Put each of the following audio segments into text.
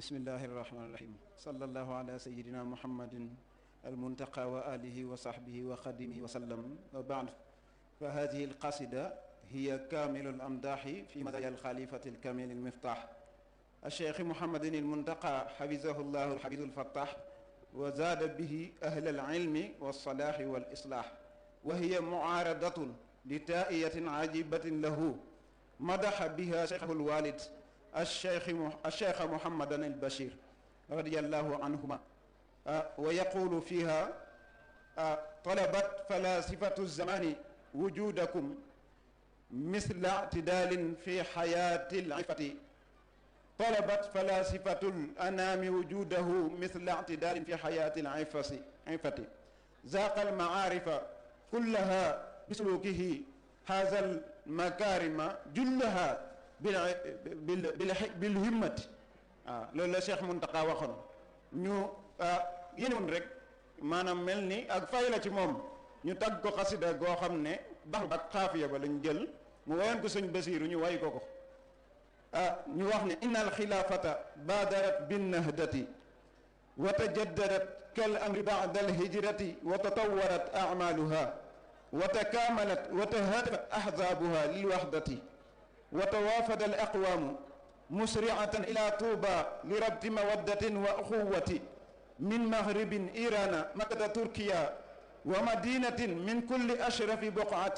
bismillahi irrahmani irrahim sallallahu ala sayidina muhammadin almuntaqa wa alihi wa sahbihi wa xadimihi wa sallam wa baad fa hadihi alqasida hiya kamilu alamdahi fi madaya alxalifati alkamil almiftah alcheikh muhammadin almuntaqa xafizahu llahu alxabidu alfattah wa zaada bihi ahla alilmi walsalahi walislah wa hiya muaaradatun litaiyatin ajibatin lahu madaxa biha cheikhu alwalid الشيخ محمد البشير رضي الله عنهما ويقول فيها طلبت فلاسفة الزمان وجودكم مثل اعتدال في حياة العفة طلبت فلاسفة الأنام وجوده مثل اعتدال في حياة العفة ذاق المعارف كلها بسلوكه هذا المكارم جلها bil himmati waaw loolu la Cheikh Muntaqa waxoon ñu yéen rek maanaam mel ni ak fay la ci moom ñu tagg ko xasida goo xam ne bax ak xaafiya ba lañ jël mu wayoon ko sëñ Basiiru ñu way ko ñu wax ne inna alxilaafata baadarat binnahdati wa tajaddadat kal amri ba'da alhijrati wa tatawarat a'maluha wa takamalat wa tahaddafat ahzaabuha lilwahdati وتوافد الأقوام مسرعة إلى طوبى لربط مودة وأخوة من مغرب إيران مكة تركيا ومدينة من كل أشرف بقعة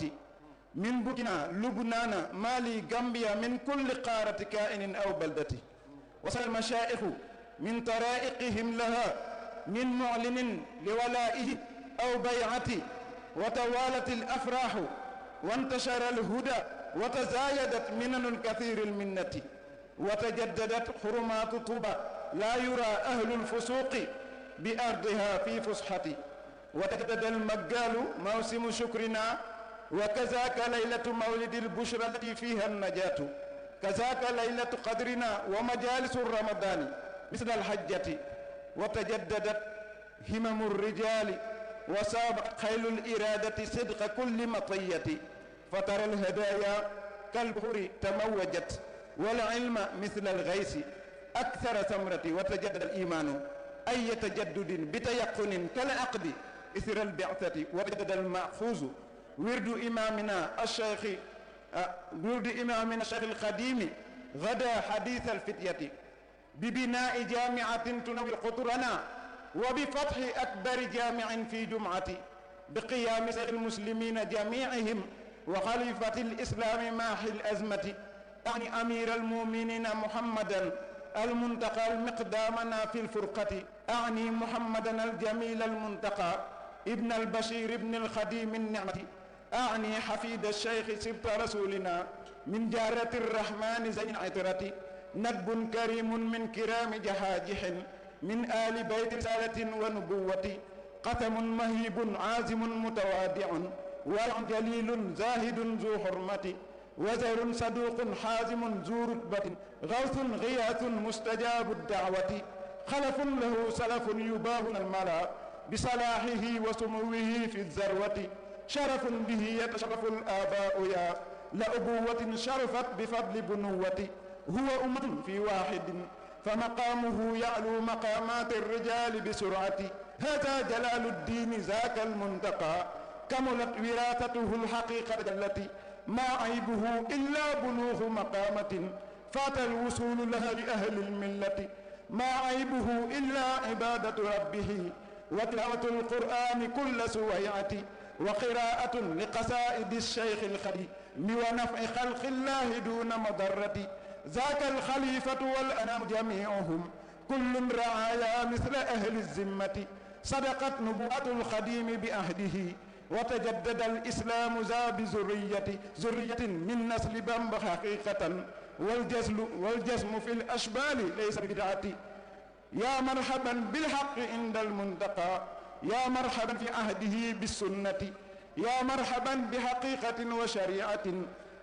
من بوكينا لبنان مالي غامبيا من كل قارة كائن أو بلدة وصل المشائخ من طرائقهم لها من معلن لولائه أو بيعة وتوالت الأفراح وانتشر الهدى وتزايدت منن الكثير المنة وتجددت حرمات طوبى لا يرى أهل الفسوق بأرضها في فسحة وتجدد المجال موسم شكرنا وكذاك ليلة مولد البشرى التي فيها النجاة كذاك ليلة قدرنا ومجالس الرمضان مثل الحجة وتجددت همم الرجال وسابق خيل الإرادة صدق كل مطية فترى الهدايا كالبحر تموجت والعلم مثل الغيث أكثر ثمرة وتجدد الإيمان أي تجدد بتيقن كالعقد إثر البعثة وتجدد المأخوذ ورد إمامنا الشيخ القديم غدا حديث الفتية ببناء جامعة تنور قطرنا وبفتح أكبر جامع في جمعة بقيام سيد المسلمين جميعهم وخليفة الإسلام ماحي الأزمة يعني أمير المؤمنين محمدا المنتقى المقدامنا في الفرقة أعني محمدا الجميل المنتقى ابن البشير ابن الخديم النعمة أعني حفيد الشيخ سبط رسولنا من جارة الرحمن زين عطرة ندب كريم من كرام جهاجح من آل بيت رسالة ونبوة قتم مهيب عازم متوادع ورع جليل زاهد ذو حرمة وزر صدوق حازم ذو رتبة غوث غياث مستجاب الدعوة خلف له سلف يباهن الملا بصلاحه وسموه في الذروة شرف به يتشرف الآباء يا لأبوة شرفت بفضل بنوة هو أمة في واحد فمقامه يعلو مقامات الرجال بسرعة هذا جلال الدين ذاك المنتقى كملت وراثته الحقيقة التي ما عيبه إلا بلوغ مقامة فات الوصول لها لأهل الملة ما عيبه إلا عبادة ربه وتلاوة القرآن كل سويعة وقراءة لقصائد الشيخ الخديم ونفع خلق الله دون مضرة ذاك الخليفة والأنام جميعهم كل رعايا مثل أهل الذمة صدقت نبوءة الخديم بأهده وتجدد الإسلام ذا بذرية من نسل بمب حقيقة والجسم في الأشبال ليس بدعة يا مرحبا بالحق عند المنتقى يا مرحبا في عهده بالسنة يا مرحبا بحقيقة وشريعة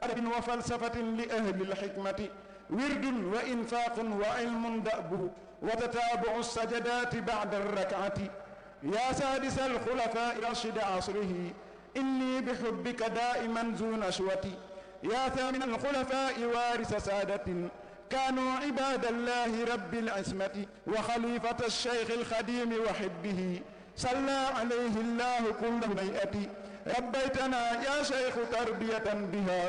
أدب وفلسفة لأهل الحكمة ورد وإنفاق وعلم دأبه وتتابع السجدات بعد الركعة يا سادس الخلفاء رشد عصره إني بحبك دائما ذو نشوة يا ثامن الخلفاء وارث سادة كانوا عباد الله رب العصمة وخليفة الشيخ الخديم وحبه صلى عليه الله كل هيئة ربيتنا يا شيخ تربية بها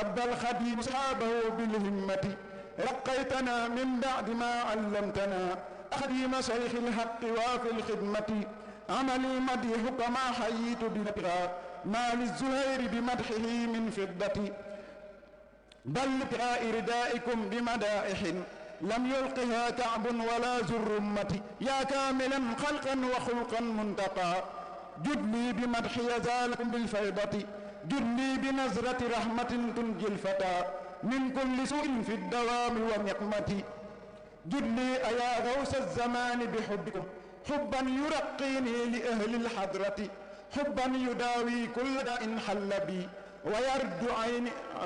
رب الخديم أصحابه بالهمة رقيتنا من بعد ما علمتنا خديم شيخ الحق وفي الخدمة عملي مديحك ما حييت بنبغى ما للزهير بمدحه من فضة بل لقاء ردائكم بمدائح لم يلقها كعب ولا زرمة يا كاملا خلقا وخلقا منتقى جد لي بمدح يزالكم بالفيضة جد لي بنظرة رحمة تنجي الفتى من كل سوء في الدوام والنقمة جد لي أيا غوث الزمان بحبكم حبا يرقيني لأهل الحضرة حبا يداوي كل داء حل بي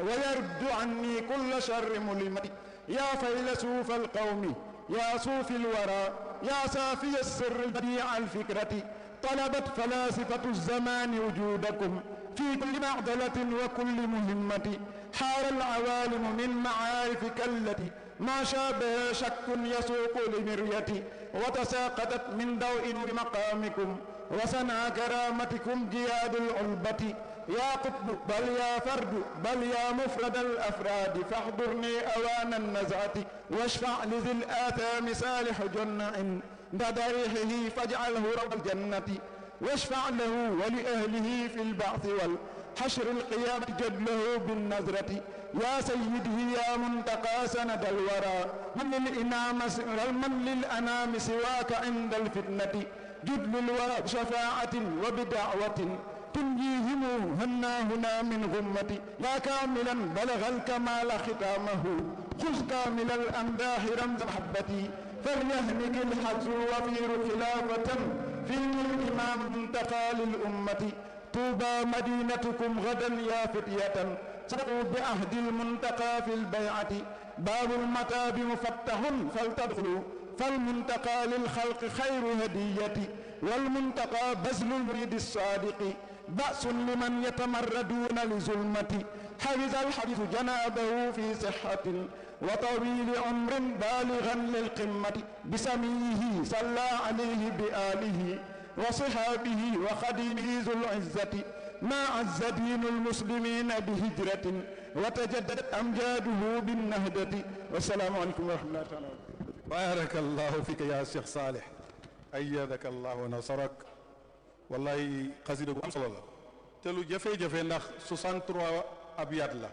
ويرد عني كل شر ملمة يا فيلسوف القوم يا صوفي الورى يا صافي السر بديع الفكرة طلبت فلاسفة الزمان وجودكم في كل معضلة وكل مهمة حار العوالم من معارفك التي ما شابه شك يسوق لمريتي وتساقطت من ضوء بمقامكم وسنى كرامتكم جياد العلبة يا قطب بل يا فرد بل يا مفرد الأفراد فاحضرني أوان النزعة واشفع لذي الآثام صالح جنع بضريحه فاجعله رب الجنة واشفع له ولأهله في البعث والحشر القيامة جد له بالنظرة يا سيدي يا منتقى سند الورى من للأنام سواك عند الفتنة جد للورى بشفاعة وبدعوة تنجيهم هنا من غمة يا كاملا بلغ الكمال ختامه خذ كامل الأمداح رمز محبتي فليهنك الحج وفير خلافة في الإمام منتقى للأمة طوبى مدينتكم غدا يا فتية صدقوا بعهد المنتقى في البيعة باب المتاب مفتح فلتدخلوا فالمنتقى للخلق خير هدية والمنتقى بذل المريد الصادق بأس لمن يتمردون لظلمة حفظ الحديث جنابه في صحة وطويل عمر بالغا للقمة بسميه صلى عليه بآله وصحابه وخديمه ذو العزة ما عز دين المسلمين بهجرة وتجددت أمجاده بالنهدة والسلام عليكم ورحمة الله تعالى وبركاته. بارك الله فيك يا شيخ صالح أيدك الله ونصرك wallahi xasida gu am solo la te lu jafe-jafe ndax 63 abyaat la